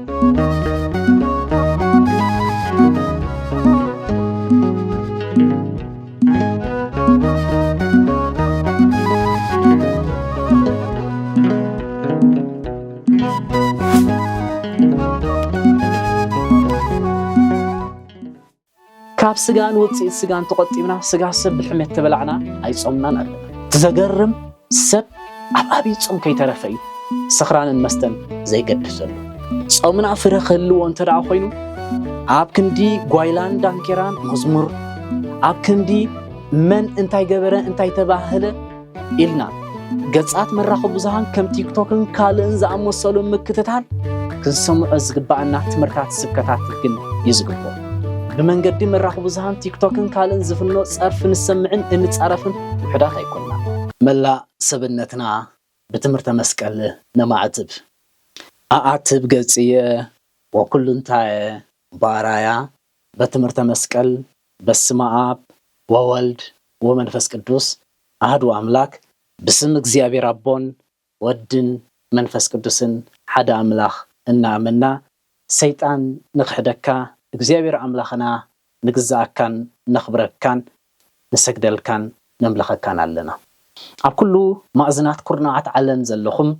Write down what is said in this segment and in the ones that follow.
ካብ ስጋን ውፅኢት ስጋን ተቖጢብና፣ ስጋ ሰብ ብሕሜት ተበላዕና ኣይጾምናን ኣለና። እቲ ዘገርም፣ ሰብ ኣብ ኣብይ ጾም ከይተረፈ እዩ ሰኽራንን መስተን ዘይገድፍ ዘሎ። ጾምና ፍረ ክህልዎ እንተ ደኣ ኮይኑ፣ ኣብ ክንዲ ጓይላን ዳንኬራን መዝሙር፣ ኣብ ክንዲ መን እንታይ ገበረ እንታይ ተባህለ ኢልና ገጻት መራኸቢ ብዙሃን ከም ቲክቶክን ካልእን ዝኣመሰሉ ምክትታል፣ ክንሰምዖ ዝግባኣና ትምህርታት ስብከታት ግን እዩ ዝግብኦ። ብመንገዲ መራኸቢ ብዙሃን ቲክቶክን ካልእን ዝፍኖ ጸርፊ ንሰምዕን እንጻረፍን ውሑዳት ኣይኮንና። መላእ ሰብነትና ብትምህርተ መስቀል ነማዕትብ። ኣኣትብ ገጽየ ወኩልንታየ ባራያ በትምህርተ መስቀል በስመ ኣብ ወወልድ ወመንፈስ ቅዱስ ኣህዱ ኣምላክ ብስም እግዚኣብሔር ኣቦን ወድን መንፈስ ቅዱስን ሓደ ኣምላኽ እናኣመና፣ ሰይጣን ንኽሕደካ፣ እግዚኣብሔር ኣምላኽና ንግዛኣካን ነኽብረካን ንሰግደልካን ነምልኸካን ኣለና። ኣብ ኩሉ ማእዝናት ኩርናዓት ዓለም ዘለኹም፣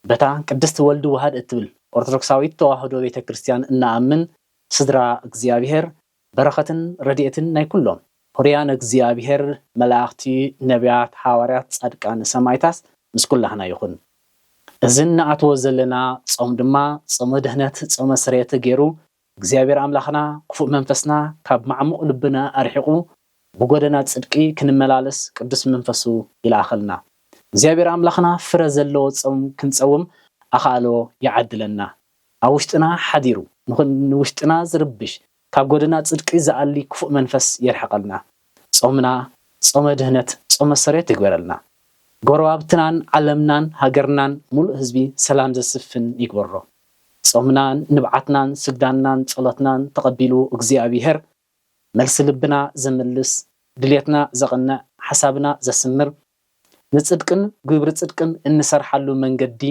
በታ ቅድስቲ ወልድ ዋህድ እትብል ኦርቶዶክሳዊት ተዋህዶ ቤተ ክርስቲያን እናኣምን፣ ስድራ እግዚኣብሔር በረኸትን ረድኤትን ናይ ኩሎም ሆርያን እግዚኣብሔር፣ መላእኽቲ፣ ነቢያት፣ ሓዋርያት፣ ጻድቃን፣ ሰማይታት ምስ ኩላህና ይኹን። እዚ እንኣትዎ ዘለና ጾም ድማ ጾመ ድህነት፣ ጾመ ስርየት ገይሩ እግዚኣብሔር ኣምላኽና ክፉእ መንፈስና ካብ ማዕሙቕ ልብና ኣርሒቑ ብጎደና ጽድቂ ክንመላለስ ቅዱስ መንፈሱ ይልኣኸልና። እግዚኣብሔር ኣምላኽና ፍረ ዘለዎ ጾም ክንጸውም ኣኻእሎ ይዓድለና። ኣብ ውሽጥና ሓዲሩ ንኹ-፣ ንውሽጥና ዝርብሽ ካብ ጎደና ጽድቂ ዝኣሊ ክፉእ መንፈስ የርሕቐልና። ጾምና ጾመ ድህነት፣ ጾመ ሰሬት ይግበረልና። ጎረባብትናን ዓለምናን ሃገርናን ሙሉእ ህዝቢ ሰላም ዘስፍን ይግበሮ። ጾምናን ንብዓትናን ስግዳንናን ጸሎትናን ተቐቢሉ እግዚኣብሔር መልሲ ልብና ዘምልስ፣ ድሌትና ዘቕንዕ፣ ሓሳብና ዘስምር፣ ንጽድቅን ግብሪ ጽድቅን እንሰርሓሉ መንገዲ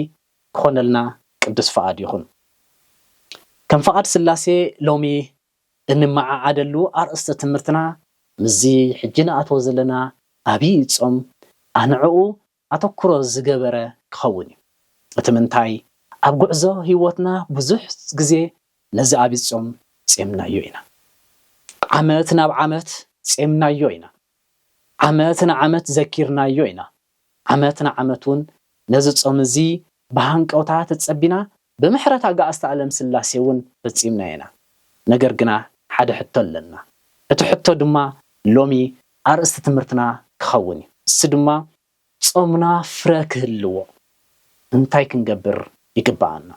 ክኾነልና ቅዱስ ፍቓድ ይኹን። ከም ፍቓድ ስላሴ ሎሚ እንመዓዓደሉ ኣርእስተ ትምህርትና ምስዚ ሕጂ ንኣትዎ ዘለና ዓብዪ ጾም ኣንዕኡ ኣተኩሮ ዝገበረ ክኸውን እዩ። እቲ ምንታይ፣ ኣብ ጉዕዞ ህይወትና ብዙሕ ግዜ ነዚ ዓብዪ ጾም ጼምናዮ ኢና። ዓመት ናብ ዓመት ጼምናዮ ኢና። ዓመት ንዓመት ዘኪርናዮ ኢና። ዓመት ንዓመት እውን ነዚ ጾም እዚ ብሃንቀውታ ተጸቢና ብምሕረት ኣጋእዝተ ኣለም ስላሴ እውን ፈጺምናዮ ኢና። ነገር ግና ሓደ ሕቶ ኣለና። እቲ ሕቶ ድማ ሎሚ ኣርእስቲ ትምህርትና ክኸውን እዩ። እሱ ድማ ጾምና ፍረ ክህልዎ እንታይ ክንገብር ይግብኣና?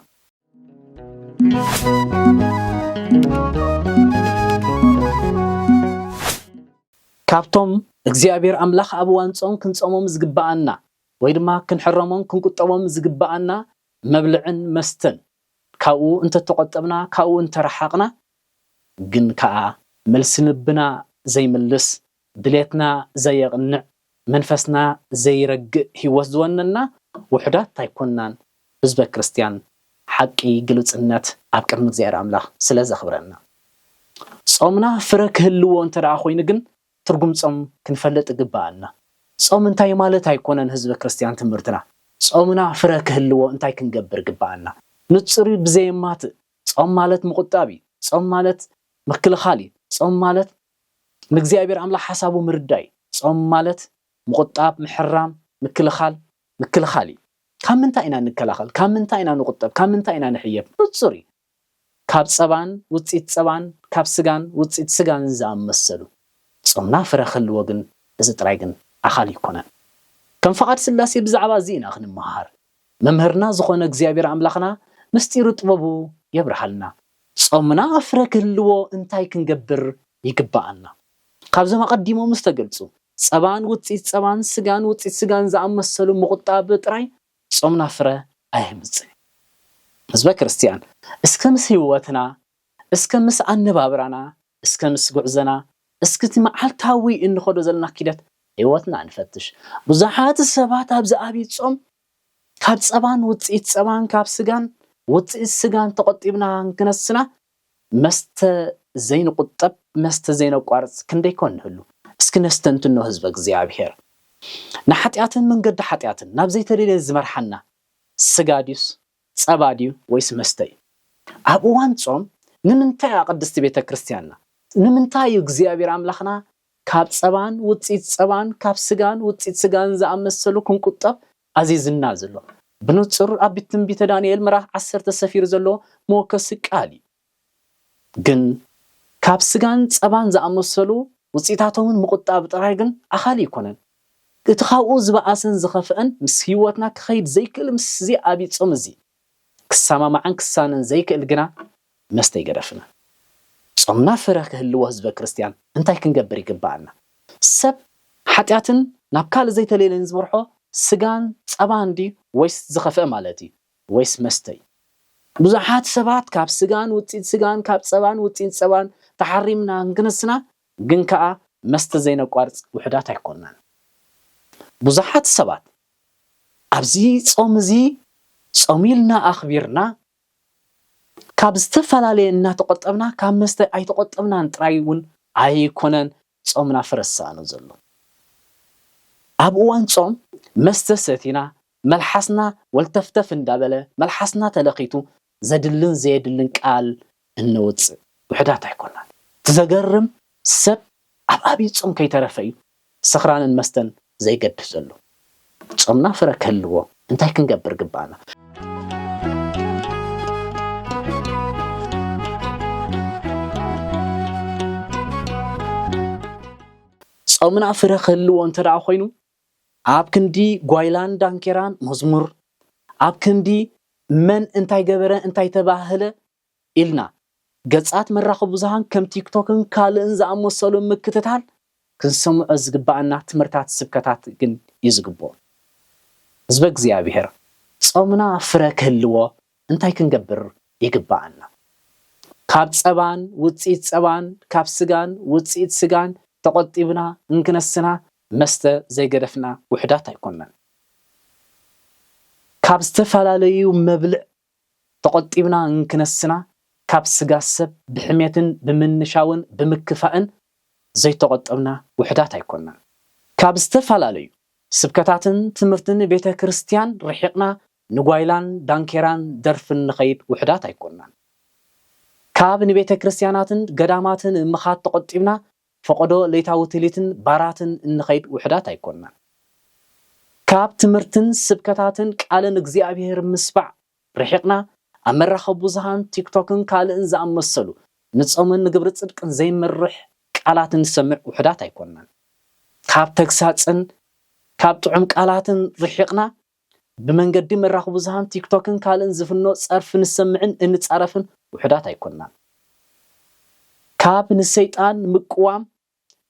ካብቶም እግዚኣብሔር ኣምላኽ ኣብ እዋን ጾም ክንጾሞም ዝግብኣና ወይ ድማ ክንሕረሞም ክንቁጠቦም ዝግብኣና መብልዕን መስተን ካብኡ እንተተቖጠብና፣ ካብኡ እንተረሓቕና፣ ግን ከኣ መልሲ ልብና ዘይምልስ፣ ድሌትና ዘየቕንዕ፣ መንፈስና ዘይረግእ ህይወት ዝወነና ውሑዳት ኣይኮንናን። ህዝበ ክርስትያን ሓቂ ግሉጽነት ኣብ ቅድሚ እግዚኣብሔር ኣምላኽ ስለ ዘኽብረና። ጾምና ፍረ ክህልዎ እንተ ደኣ ኮይኑ ግን ትርጉም ጾም ክንፈልጥ ይግብኣና። ጾም እንታይ ማለት ኣይኮነን ህዝበ ክርስትያን ትምህርትና። ጾምና ፍረ ክህልዎ እንታይ ክንገብር ይግብኣና? ንጹር እዩ ብዘየማትእ። ጾም ማለት ምቑጣብ እዩ። ጾም ማለት ምክልኻል እዩ። ጾም ማለት ንእግዚኣብሔር ኣምላኽ ሓሳቡ ምርዳእ እዩ። ጾም ማለት ምቑጣብ፣ ምሕራም፣ ምክልኻል፣ ምክልኻል እዩ። ካብ ምንታይ ኢና ንከላኸል? ካብ ምንታይ ኢና ንቑጠብ? ካብ ምንታይ ኢና ንሕየብ? ንጹር እዩ። ካብ ጸባን ውጽኢት ጸባን፣ ካብ ስጋን ውጽኢት ስጋን ዝኣመሰሉ። ጾምና ፍረ ክህልዎ ግን፣ እዚ ጥራይ ግን ኣኻሊ ኣይኮነን። ከም ፍቓድ ስላሴ ብዛዕባ እዚ ኢና ክንመሃር። መምህርና ዝኾነ እግዚኣብሔር ኣምላኽና ምስጢሩ ጥበቡ የብርሃልና። ጾምና ፍረ ክህልዎ እንታይ ክንገብር ይግብኣና? ካብዞም ኣቐዲሞም ዝተገልጹ ጸባን ውጽኢት ጸባን፣ ስጋን ውጽኢት ስጋን ዝኣመሰሉ ምቑጣብ ጥራይ ጾምና ፍረ ኣየምጽእን እዩ። ህዝበ ክርስትያን፣ እስከ ምስ ህይወትና፣ እስከ ምስ ኣነባብራና፣ እስከ ምስ ጉዕዘና፣ እስኪ እቲ መዓልታዊ እንኸዶ ዘለና ኪደት ህይወትና ንፈትሽ። ብዙሓት ሰባት ኣብዚ ኣብይ ጾም ካብ ጸባን ውጽኢት ጸባን፣ ካብ ስጋን ውፅኢት ስጋን ተቆጢብና እንክነስና መስተ ዘይንቁጠብ፣ መስተ ዘይነቋርፅ ክንደይ ኮን ንህሉ? እስኪ ነስተንትኖ ህዝበ እግዚኣብሔር። ንሓጢኣትን መንገዲ ሓጢኣትን ናብ ዘይተደልየ ዝመርሓና ስጋ ድዩስ ጸባ ድዩ ወይስ መስተ እዩ? ኣብ እዋን ጾም ንምንታይ እያ ቅድስቲ ቤተ ክርስቲያንና? ንምንታይ እዩ እግዚኣብሔር ኣምላኽና ካብ ጸባን ውጽኢት ጸባን ካብ ስጋን ውጽኢት ስጋን ዝኣመሰሉ ክንቁጠብ ኣዚዝና ዘሎ? ብንጹር ኣብ ትንቢተ ዳንኤል ምዕራፍ ዓሰርተ ሰፊሩ ዘሎ መወከሲ ቃል እዩ። ግን ካብ ስጋን ጸባን ዝኣመሰሉ ውጽኢታቶምን ምቁጣብ ጥራይ ግን ኣኻሊ ኣይኮነን። እቲ ካብኡ ዝበኣሰን ዝኸፍአን ምስ ህይወትና ክኸይድ ዘይክእል ምስዚ ዓብዪ ጾም እዚ ክሰማማዕን ክሳነን ዘይክእል ግና መስተ ይገደፍና። ጾምና ፍረ ክህልዎ ህዝበ ክርስቲያን እንታይ ክንገብር ይግብኣና? ሰብ ሓጢኣትን ናብ ካልእ ዘይተለየለን ዝመርሖ ስጋን ጸባን ድዩ ወይስ ዝኸፍአ ማለት እዩ? ወይስ መስተ እዩ? ብዙሓት ሰባት ካብ ስጋን ውጽኢት ስጋን ካብ ጸባን ውጽኢት ጸባን ተሓሪምና እንክነስና ግን ከኣ መስተ ዘይነቋርጽ ውሑዳት ኣይኮናን። ብዙሓት ሰባት ኣብዚ ጾም እዚ ጾም ኢልና ኣኽቢርና ካብ ዝተፈላለየ እናተቆጠብና ካብ መስተ ኣይተቆጠብናን ጥራይ እውን ኣይኮነን ጾምና ፍረ ዝሰኣኖ ዘሎ። ኣብ እዋን ጾም መስተ ሰቲና መልሓስና ወልተፍተፍ እንዳበለ መልሓስና ተለኺቱ ዘድልን ዘየድልን ቃል እነውፅእ ውሕዳት ኣይኮናን። እቲ ዘገርም ሰብ ኣብ ኣብይ ጾም ከይተረፈ እዩ ስኽራንን መስተን ዘይገድፍ ዘሎ። ጾምና ፍረ ክህልዎ እንታይ ክንገብር ግባኣና? ጾምና ፍረ ክህልዎ እንተ ደኣ ኮይኑ ኣብ ክንዲ ጓይላን ዳንኬራን መዝሙር ኣብ ክንዲ መን እንታይ ገበረ እንታይ ተባህለ ኢልና ገጻት መራኸቢ ብዙሃን ከም ቲክቶክን ካልእን ዝኣመሰሉ ምክትታል ክንሰምዖ ዝግባኣና ትምህርታት ስብከታት ግን እዩ ዝግብኦ። ህዝበ እግዚኣብሔር ጾምና ፍረ ክህልዎ እንታይ ክንገብር ይግባኣና? ካብ ጸባን ውጽኢት ጸባን ካብ ስጋን ውጽኢት ስጋን ተቆጢብና እንክነስና መስተ ዘይገደፍና ውሕዳት ኣይኮናን። ካብ ዝተፈላለዩ መብልዕ ተቆጢብና እንክነስና ካብ ስጋ ሰብ ብሕሜትን ብምንሻውን ብምክፋእን ዘይተቆጠብና ውሕዳት ኣይኮናን። ካብ ዝተፈላለዩ ስብከታትን ትምህርትን ቤተ ክርስቲያን ርሒቕና ንጓይላን ዳንኬራን ደርፍን ንኸይድ ውሕዳት ኣይኮናን። ካብ ንቤተ ክርስቲያናትን ገዳማትን ምኻድ ተቆጢብና ፈቐዶ ለይታዊ ትሊትን ባራትን እንኸይድ ውሕዳት ኣይኮናን። ካብ ትምህርትን ስብከታትን ቃልን እግዚኣብሔር ምስባዕ ርሒቕና ኣብ መራኸቢ ብዙሃን ቲክቶክን ካልእን ዝኣመሰሉ ንጾምን ንግብሪ ጽድቅን ዘይመርሕ ቃላት እንሰምዕ ውሕዳት ኣይኮናን። ካብ ተግሳጽን ካብ ጥዑም ቃላትን ርሒቕና ብመንገዲ መራኸቢ ብዙሃን ቲክቶክን ካልእን ዝፍኖ ጸርፊ ንሰምዕን እንጻረፍን ውሕዳት ኣይኮናን። ካብ ንሰይጣን ምቅዋም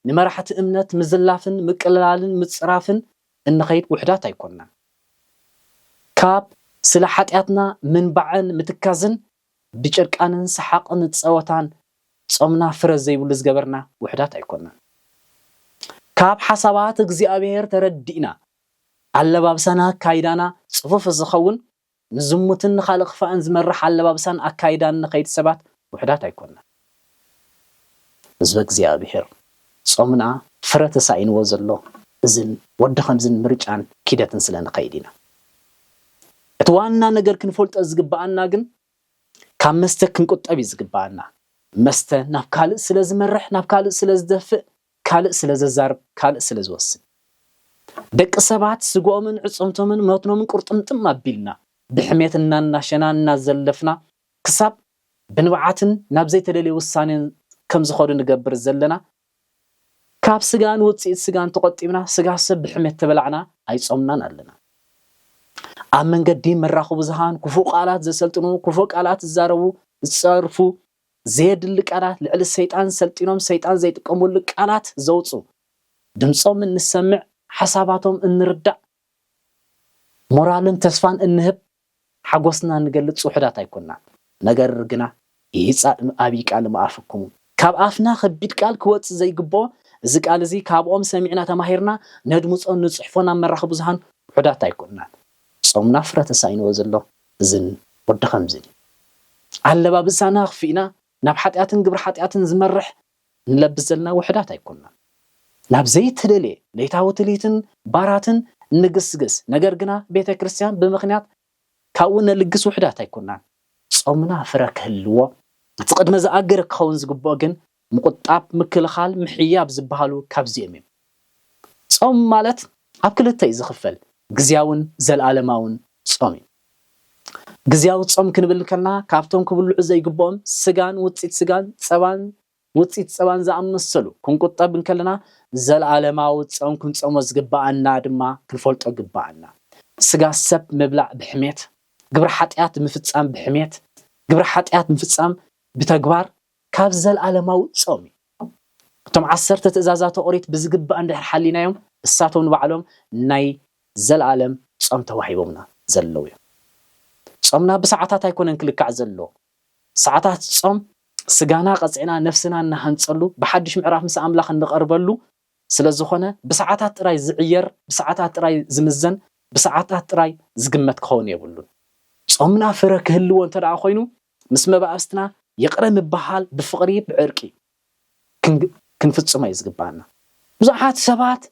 ንመራሕቲ እምነት ምዝላፍን ምቅልላልን ምጽራፍን እንኸይድ ውሕዳት ኣይኮናን። ካብ ስለ ሓጢኣትና ምንባዕን ምትካዝን ብጭርቃንን ሰሓቕን ጸወታን ጾምና ፍረ ዘይብሉ ዝገበርና ውሕዳት ኣይኮናን። ካብ ሓሳባት እግዚኣብሔር ተረዲእና ኣለባብሳና ኣካይዳና ጽፉፍ ዝኸውን ንዝሙትን ንኻልእ ክፋእን ዝመርሕ ኣለባብሳን ኣካይዳን ንኸይድ ሰባት ውሕዳት ኣይኮናን። ህዝበ እግዚኣብሔር ጾምና ፍረ ተሳኢንዎ ዘሎ እዝን ወዲ ኸምዝን ምርጫን ኪደትን ስለ ንኸይድ ኢና። እቲ ዋና ነገር ክንፈልጦ ዝግብኣና ግን ካብ መስተ ክንቁጠብ እዩ ዝግብኣና። መስተ ናብ ካልእ ስለ ዝመርሕ ናብ ካልእ ስለ ዝደፍእ ካልእ ስለ ዘዛርብ ካልእ ስለ ዝወስድ ደቂ ሰባት ስግኦምን ዕፅምቶምን መትኖምን ቁርጥምጥም ኣቢልና ብሕሜት እናናሸና እናዘለፍና ክሳብ ብንብዓትን ናብ ዘይተደልየ ውሳኔን ከም ዝኸዱ ንገብር ዘለና ካብ ስጋን ውፅኢት ስጋን ተቆጢብና ስጋ ሰብ ብሕሜት ተበላዕና ኣይጾምናን ኣለና። ኣብ መንገዲ መራኸቢ ብዙሃን ክፉእ ቃላት ዘሰልጥኑ ክፉእ ቃላት ዝዛረቡ ዝፀርፉ ዘየድሊ ቃላት ልዕሊ ሰይጣን ሰልጢኖም ሰይጣን ዘይጥቀሙሉ ቃላት ዘውፁ ድምፆም እንሰምዕ ሓሳባቶም እንርዳእ ሞራልን ተስፋን እንህብ ሓጎስና እንገልፅ ውሕዳት ኣይኮናን። ነገር ግና ይጻእ ኣብ ቃል መኣፍኩም ካብ ኣፍና ከቢድ ቃል ክወፅእ ዘይግብኦ እዚ ቃል እዚ ካብኦም ሰሚዕና ተማሂርና ነድምፆን ንፅሕፎን ኣብ መራኸቢ ብዙሃን ውሕዳት ኣይኮናን። ጾምና ፍረ ተሳኢንዎ ዘሎ እዝን ወዲ ከምዚ እዩ። ኣለባብሳና ኣኽፊእና ናብ ሓጢኣትን ግብሪ ሓጢኣትን ዝመርሕ እንለብስ ዘለና ውሕዳት ኣይኮንናን። ናብ ዘይተደልየ ለይታዊ ትልሂትን ባራትን እንግስግስ፣ ነገር ግና ቤተ ክርስቲያን ብምኽንያት ካብኡ ነልግስ ውሕዳት ኣይኮንናን። ጾምና ፍረ ክህልዎ፣ እቲ ቅድመ ዝኣገረ ክኸውን ዝግብኦ ግን ምቁጣብ፣ ምክልኻል፣ ምሕያብ ዝበሃሉ ካብዚኦም እዮም። ጾም ማለት ኣብ ክልተ እዩ ዝኽፈል፣ ግዝያውን ዘለኣለማውን ጾም እዩ። ግዝያዊ ጾም ክንብል ከለና ካብቶም ክብልዑ ዘይግብኦም ስጋን ውጽኢት ስጋን ጸባን ውጽኢት ጸባን ዝኣመሰሉ ክንቁጠብ እንከለና፣ ዘለኣለማዊ ጾም ክንጾሞ ዝግብኣና ድማ ክንፈልጦ ግብኣና። ስጋ ሰብ ምብላዕ ብሕሜት፣ ግብሪ ሓጢኣት ምፍጻም ብሕሜት፣ ግብሪ ሓጢኣት ምፍጻም ብተግባር ካብ ዘለኣለማዊ ጾም እዩ። እቶም ዓሰርተ ትእዛዛተ ኦሪት ብዝግባእ እንድሕር ሓሊናዮም፣ እሳቶም ንባዕሎም ናይ ዘለኣለም ጾም ተዋሂቦምና ዘለዉ እዮም። ጾምና ብሰዓታት ኣይኮነን ክልካዕ ዘለዎ። ሰዓታት ጾም ስጋና ቀጺዕና ነፍስና እንሃንጸሉ፣ ብሓድሽ ምዕራፍ ምስ ኣምላኽ እንቐርበሉ ስለ ዝኾነ፣ ብሰዓታት ጥራይ ዝዕየር፣ ብሰዓታት ጥራይ ዝምዘን፣ ብሰዓታት ጥራይ ዝግመት ክኸውን የብሉን። ጾምና ፍረ ክህልዎ እንተ ደኣ ኮይኑ፣ ምስ መባእስትና ይቕረ ምበሃል ብፍቕሪ ብዕርቂ ክንግ-፣ ክንፍጽሞ እዩ ዝግባኣና። ብዙሓት ሰባት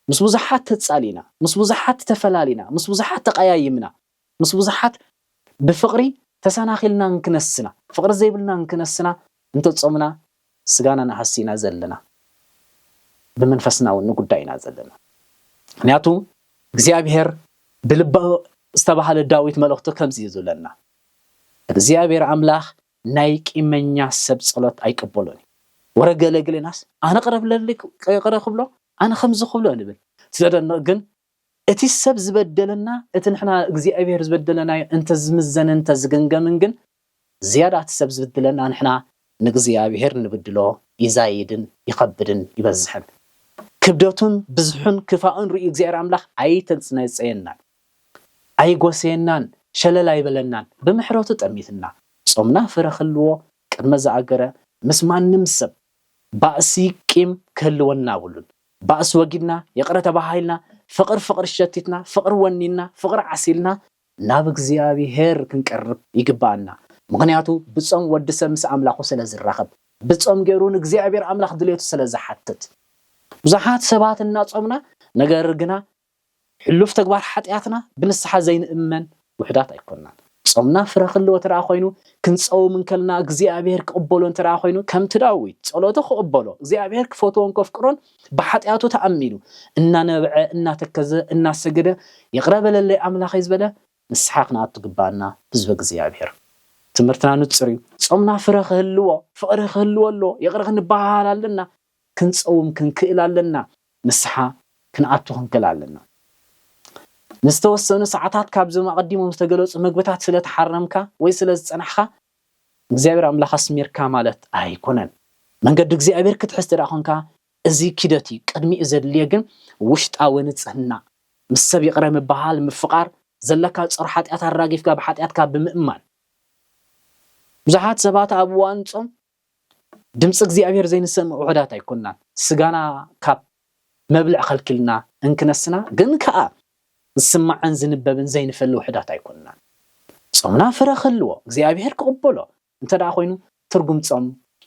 ምስ ብዙሓት ተጻሊና፣ ምስ ብዙሓት ተፈላሊና፣ ምስ ብዙሓት ተቐያይምና፣ ምስ ብዙሓት ብፍቕሪ ተሰናኺልና እንክነስና፣ ፍቕሪ ዘይብልና እንክነስና፣ እንተጾምና ስጋና ንሃሲ ኢና ዘለና፣ ብመንፈስና እውን ንጉዳይ ኢና ዘለና። ምክንያቱ እግዚኣብሔር ብልበ ዝተባህለ ዳዊት መልእኽቱ ከምዚ እዩ ዝብለና፣ እግዚኣብሔር ኣምላኽ ናይ ቂመኛ ሰብ ጸሎት ኣይቅበሎን እዩ። ወረ ገለ ገለናስ ኣነ ቅረብለለይ፣ ቅረ ክብሎ፣ ኣነ ከምዚ ክብሎ ንብል። እቲ ዘደንቕ ግን እቲ ሰብ ዝበደለና፣ እቲ ንሕና እግዚኣብሔር ዝበደለናዮ እንተ ዝምዘንን እንተ ዝግምገምን ግን ዝያዳ እቲ ሰብ ዝበደለና ንሕና ንእግዚኣብሔር ንብድሎ ይዛይድን ይኸብድን ይበዝሕን። ክብደቱን ብዝሑን ክፋኡን ርእዩ እግዚኣብሔር ኣምላኽ ኣይተጽነጸየናን ኣይጎሰየናን ሸለል ኣይበለናን፣ ብምሕረቱ ጠሚትና። ጾምና ፍረ ክህልዎ ቅድመ ዝኣገረ ምስ ማንም ሰብ ባእሲ ቂም ክህልወና ኣብሉን። ባእሲ ወጊድና፣ ይቕረ ተባሃሂልና፣ ፍቕር ፍቕር ሸቲትና፣ ፍቕር ወኒንና፣ ፍቕር ዓሲልና ናብ እግዚኣብሔር ክንቀርብ ይግባኣና። ምኽንያቱ ብጾም ወዲ ሰብ ምስ ኣምላኹ ስለ ዝራኸብ፣ ብጾም ገይሩ ንእግዚኣብሔር ኣምላኽ ድሌቱ ስለ ዝሓትት። ብዙሓት ሰባት እናጾምና፣ ነገር ግና ሕሉፍ ተግባር ሓጢኣትና ብንስሓ ዘይንእመን ውሕዳት ኣይኮንናን። ጾምና ፍረ ክህልዎ እንተ ደኣ ኮይኑ፣ ክንጸውም እንከልና እግዚኣብሔር ክቕበሎ እንተ ደኣ ኮይኑ፣ ከምቲ ዳዊት ጸሎቱ ክቕበሎ፣ እግዚኣብሔር ክፈትዎን ከፍቅሮን ብሓጢኣቱ ተኣሚኑ፣ እናነበዐ፣ እናተከዘ፣ እናሰገደ፣ ይቕረ በለለይ ኣምላኸይ ዝበለ፣ ንስሓ ክንኣቱ ግባኣና ህዝቢ እግዚኣብሔር። ትምህርትና ንጹር እዩ። ጾምና ፍረ ክህልዎ፣ ፍቕሪ ክህልዎ ኣለዎ። ይቕረ ክንበሃሃል ኣለና። ክንጸውም ክንክእል ኣለና። ንስሓ ክንኣቱ ክንክእል ኣለና። ንዝተወሰኑ ሰዓታት ካብዞም ኣቐዲሞም ዝተገለጹ ምግብታት ስለ ተሓረምካ ወይ ስለ ዝጸናሕካ እግዚኣብሔር ኣምላኽ ኣስሚርካ ማለት ኣይኮነን። መንገዲ እግዚኣብሔር ክትሕዝ እንተ ደኣ ኾንካ፣ እዚ ኪደት እዩ። ቅድሚኡ ዘድልየ ግን ውሽጣዊ ንጽህና፣ ምስ ሰብ ይቕረ ምበሃል፣ ምፍቓር፣ ዘለካ ጾር ሓጢኣት ኣራጊፍካ ብሓጢኣትካ ብምእማን። ብዙሓት ሰባት ኣብ እዋን ጾም ድምፂ እግዚኣብሔር ዘይንሰምዕ ውሑዳት ኣይኮንናን። ስጋና ካብ መብልዕ ከልኪልና እንክነስና፣ ግን ከኣ ዝስማዕን ዝንበብን ዘይንፈሊ ውሑዳት ኣይኮንናን። ጾምና ፍረ ክህልዎ፣ እግዚኣብሔር ክቕበሎ እንተ ደኣ ኮይኑ፣ ትርጉም ጾም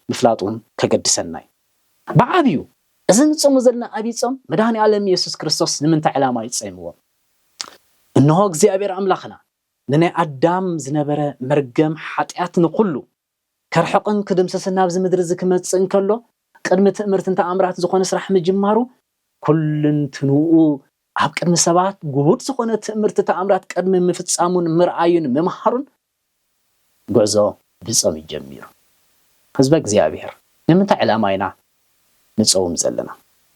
ምፍላጥ እውን ከገድሰና እዩ። ብዓብዩ፣ እዚ ንጾሙ ዘለና ኣብይ ጾም፣ መድኃኔ ዓለም ኢየሱስ ክርስቶስ ንምንታይ ዕላማ እዩ ጾምዎ? እንሆ እግዚኣብሔር ኣምላኽና ንናይ ኣዳም ዝነበረ መርገም ሓጢኣት ንኹሉ ከርሕቕን ክድምስስን ናብዚ ምድሪ እዚ ክመጽእ እንከሎ፣ ቅድሚ ትእምርትን ተኣምራት ዝኾነ ስራሕ ምጅማሩ፣ ኩልንትንኡ ኣብ ቅድሚ ሰባት ግሁድ ዝኾነ ትእምርቲ ተኣምራት ቅድሚ ምፍጻሙን ምርኣዩን ምምሃሩን፣ ጉዕዞ ብጾም እዩ ጀሚሩ። ህዝበ እግዚኣብሔር፣ ንምንታይ ዕላማ ኢና ንጸውም ዘለና?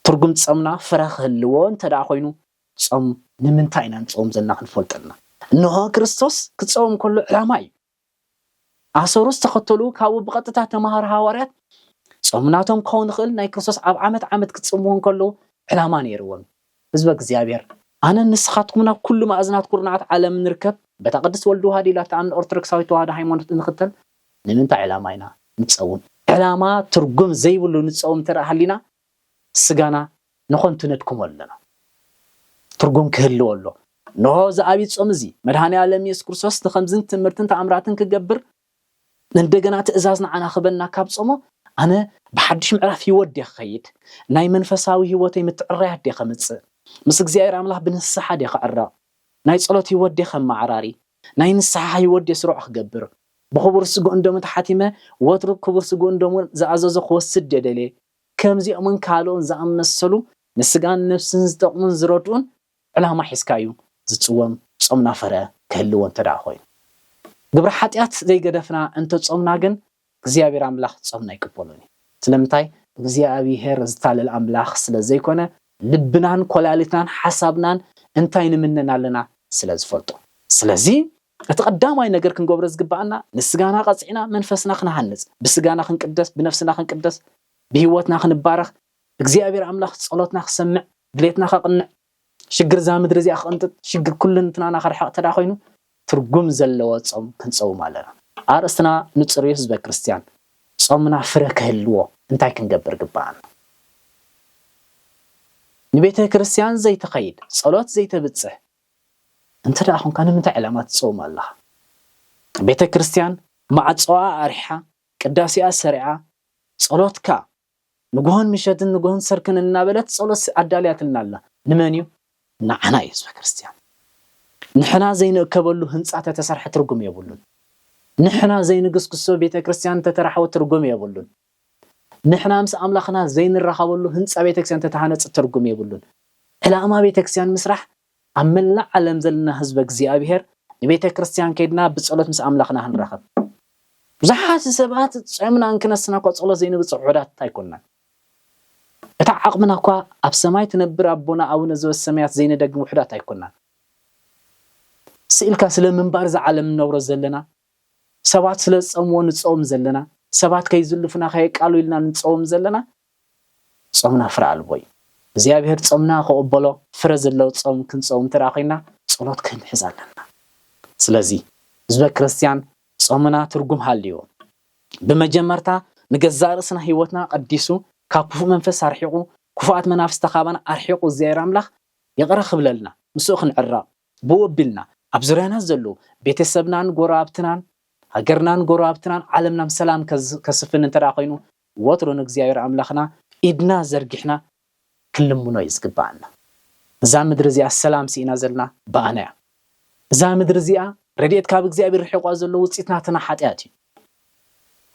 ትርጉም ጾምና ፍረ ክህልዎ እንተ ደኣ ኮይኑ፣ ጾም ንምንታይ ኢና ንጸውም ዘለና ክንፈልጥ ኣለና። እንሆ ክርስቶስ ክጸውም ከሎ ዕላማ እዩ። ኣሰሩ ዝተኸተሉ ካብኡ ብቐጥታ ተማሃሮ ሃዋርያት ጾም ናቶም ክኸውን ዝኽእል ናይ ክርስቶስ ኣብ ዓመት ዓመት ክጽምዎ እንከለዉ ዕላማ ነይርዎም። ህዝበ እግዚኣብሔር፣ ኣነን ንስኻትኩም ናብ ኩሉ ማእዝናት ኩርናዓት ዓለም ንርከብ፣ በታ ቅድስት ወልድ ዋህድ ኢላ እትኣምን ኦርቶዶክሳዊት ተዋህዶ ሃይማኖት እንኽተል ንምንታይ ዕላማ ኢና ንጸውም? ዕላማ ትርጉም ዘይብሉ ንጸውም እንተ ደኣ ሃሊና፣ ስጋና ንኾንቱ ነድክሞ ኣለና። ትርጉም ክህልዎ ኣሎ። እንሆ እዚ ኣብይ ጾም እዚ መድሃኔ ዓለም የሱስ ክርስቶስ ንኸምዝን ትምህርትን ተኣምራትን ክገብር እንደገና ትእዛዝ ንዓና ክበና ካብ ጾሞ ኣነ ብሓድሽ ምዕራፍ ህይወት ድየ ክኸይድ? ናይ መንፈሳዊ ህይወተይ ምትዕርራያት ድየ ከምጽእ? ምስ እግዚኣብሔር ኣምላኽ ብንስሓ ድየ ክዕረቕ? ናይ ጸሎት ህይወት ድየ ከመዓራሪ? ናይ ንስሓ ህይወት ድየ ስሩዕ ክገብር? ብኽቡር ስግኡን ደሙን ተሓቲመ ወትሩ ክቡር ስግኡን ደሙን ዝኣዘዞ ክወስድ ድየ ደልየ? ከምዚኦምን ካልኦን ዝኣመሰሉ ንስጋን ነፍስን ዝጠቕሙን ዝረድኡን ዕላማ ሒዝካ እዩ ዝፅወም። ጾምና ፍረ ክህልዎ እንተ ደኣ ኮይኑ፣ ግብሪ ሓጢኣት ዘይገደፍና እንተ ጾምና ግን እግዚኣብሔር ኣምላኽ ጾምና ኣይቅበሎን እዩ። ስለምንታይ? እግዚኣብሔር ዝታለል ኣምላኽ ስለ ዘይኮነ፣ ልብናን ኮላሊትናን ሓሳብናን እንታይ ንምነን ኣለና ስለ ዝፈልጦ። ስለዚ እቲ ቀዳማይ ነገር ክንገብሮ ዝግባኣና፣ ንስጋና ቀጺዕና መንፈስና ክንሃንጽ፣ ብስጋና ክንቅደስ፣ ብነፍስና ክንቅደስ፣ ብህይወትና ክንባረኽ፣ እግዚኣብሔር ኣምላኽ ጸሎትና ክሰምዕ፣ ድሌትና ከቕንዕ፣ ሽግር እዛ ምድሪ እዚኣ ክቕንጥጥ፣ ሽግር ኩልንትናና ከርሕቕ እንተ ደኣ ኮይኑ፣ ትርጉም ዘለዎ ጾም ክንጸውም ኣለና። ኣርእስትና ንጹር እዩ፣ ህዝበ ክርስትያን። ጾምና ፍረ ክህልዎ እንታይ ክንገብር ግባኣና? ንቤተ ክርስትያን ዘይትኸይድ፣ ጸሎት ዘይተብጽሕ እንተ ደኣ ኾንካ፣ ንምንታይ ዕላማ ትጸውም ኣለኻ? ቤተ ክርስትያን ማዕጾኣ ኣሪሓ፣ ቅዳሴኣ ሰሪዓ፣ ጸሎትካ ንግሆን ምሸትን ንግሆን ሰርክን እናበለት ጸሎት ኣዳልያትልና ኣላ። ንመን እዩ? ንዓና እዩ፣ ህዝበ ክርስትያን። ንሕና ዘይንእከበሉ ህንጻ ተተሰርሐ ትርጉም የብሉን። ንሕና ዘይንግስግሶ ቤተ ክርስትያን ተተራሕወ ትርጉም የብሉን። ንሕና ምስ ኣምላኽና ዘይንራኸበሉ ህንጻ ቤተ ክርስትያን ተተሃነጸ ትርጉም የብሉን። ዕላማ ቤተ ክርስትያን ምስራሕ ኣብ መላእ ዓለም ዘለና ህዝበ እግዚኣብሔር ንቤተ ክርስትያን ከይድና ብጸሎት ምስ ኣምላኽና ክንራኸብ። ብዙሓት ሰባት ጾምና እንክነስና እኳ ጸሎት ዘይንብጽሕ ውሑዳት ኣይኮንናን። እታ ዓቕምና እኳ ኣብ ሰማይ ትነብር ኣቦና ኣቡነ ዘበሰማያት ዘይነደግም ውሑዳት ኣይኮንናን። ስኢልካ ስለ ምንባር እዛ ዓለም እንነብሮ ዘለና፣ ሰባት ስለ ዝጸምዎ ንጸውም ዘለና፣ ሰባት ከይዝልፉና ከየቃሉ ኢልና ንጸውም ዘለና፣ ጾምና ፍረ ኣልቦ እዩ። እግዚኣብሔር ጾምና ክቕበሎ ፍረ ዘለዎ ጾም ክንጸውም እንተ ደኣ ኮይና፣ ጸሎት ክንሕዝ ኣለና። ስለዚ ህዝበ ክርስትያን ጾምና ትርጉም ሃልይዎ። ብመጀመርታ ንገዛእ ርእስና ህይወትና ቀዲሱ፣ ካብ ክፉእ መንፈስ ኣርሒቑ፣ ክፉኣት መናፍስቲ ካባና ኣርሒቑ እግዚኣብሔር ኣምላኽ ይቕረ ክብለልና፣ ምስኡ ክንዕረቕ፣ ብኡ ኣቢልና ኣብ ዙርያና ዘለዉ ቤተሰብናን ጎረባብትናን ሃገርናን ጎረባብትናን ዓለምናን ሰላም ከዝ-፣ ከስፍን እንተ ደኣ ኮይኑ፣ ወትሩ ንእግዚኣብሔር ኣምላኽና ኢድና ዘርጊሕና ክንልምኖ እዩ ዝግባኣና። እዛ ምድሪ እዚኣ ሰላም ስኢና ዘለና ብኣና እያ። እዛ ምድሪ እዚኣ ረድኤት ካብ እግዚኣብሔር ርሒቋ ዘሎ ውጽኢት ናትና ሓጢኣት እዩ።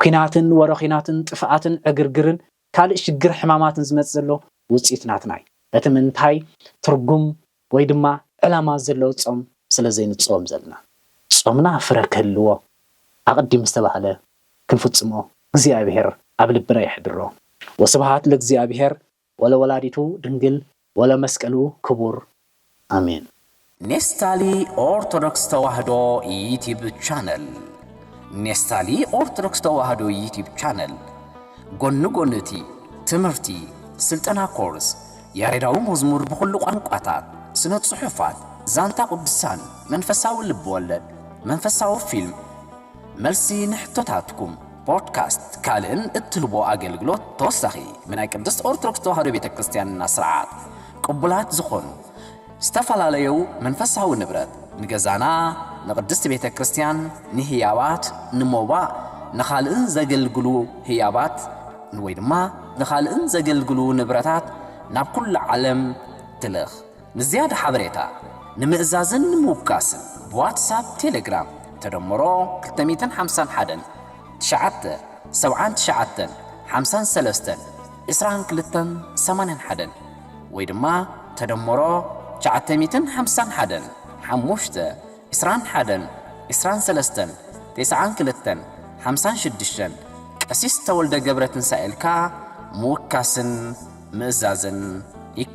ኲናትን ወረ ኲናትን ጥፍኣትን ዕግርግርን ካልእ ሽግር ሕማማትን ዝመጽእ ዘሎ ውጽኢት ናትና እዩ። በቲ ምንታይ ትርጉም ወይ ድማ ዕላማ ዘለዎ ጾም ስለ ዘይንጾም ዘለና። ጾምና ፍረ ክህልዎ ኣቐዲሙ ዝተባህለ ክንፍጽሞ እግዚኣብሔር ኣብ ልብና የሕድሮ። ወስብሃት ለእግዚኣብሔር ወለወላዲቱ ድንግል ወለመስቀሉ ክቡር ኣሜን። ኔስታሊ ኦርቶዶክስ ተዋህዶ ዩቲብ ቻነል። ኔስታሊ ኦርቶዶክስ ተዋህዶ ዩቲብ ቻነል ጎኒ ጎኒ እቲ ትምህርቲ፣ ስልጠና ኮርስ፣ ያሬዳዊ መዝሙር ብኹሉ ቋንቋታት፣ ስነ ጽሑፋት፣ ዛንታ ቅዱሳን፣ መንፈሳዊ ልብ ወለድ፣ መንፈሳዊ ፊልም፣ መልሲ ንሕቶታትኩም፣ ፖድካስት፣ ካልእን እትህቦ ኣገልግሎት ተወሳኺ ብናይ ቅድስት ኦርቶዶክስ ተዋህዶ ቤተ ክርስትያንና ስርዓት ቅቡላት ዝኾኑ ዝተፈላለዩ መንፈሳዊ ንብረት ንገዛና፣ ንቅድስት ቤተ ክርስትያን፣ ንህያባት፣ ንሞባእ፣ ንኻልእን ዘገልግሉ ህያባት ወይ ድማ ንኻልእን ዘገልግሉ ንብረታት ናብ ኩሉ ዓለም ትልኽ። ንዝያዳ ሓበሬታ ንምእዛዝን ንምውካስን ብዋትሳፕ፣ ቴሌግራም ተደምሮ ክልተ ሚእትን ሓምሳን ሓደን ትሽዓተ ሰብዓን ትሽዓተን ሓምሳን ሰለስተን ዒስራን ክልተን ሰማንያን ሓደን ወይ ድማ ተደምሮ ትሽዓተ ሚእትን ሓምሳን ሓደን ሓሙሽተ ዒስራን ሓደን ዒስራን ሰለስተን ተስዓን ክልተን ሓምሳን ሽዱሽተን ቀሲስ ተወልደ ገብረ ትንሳኤ ኢልካ ምውካስን ምእዛዝን ይከኣል።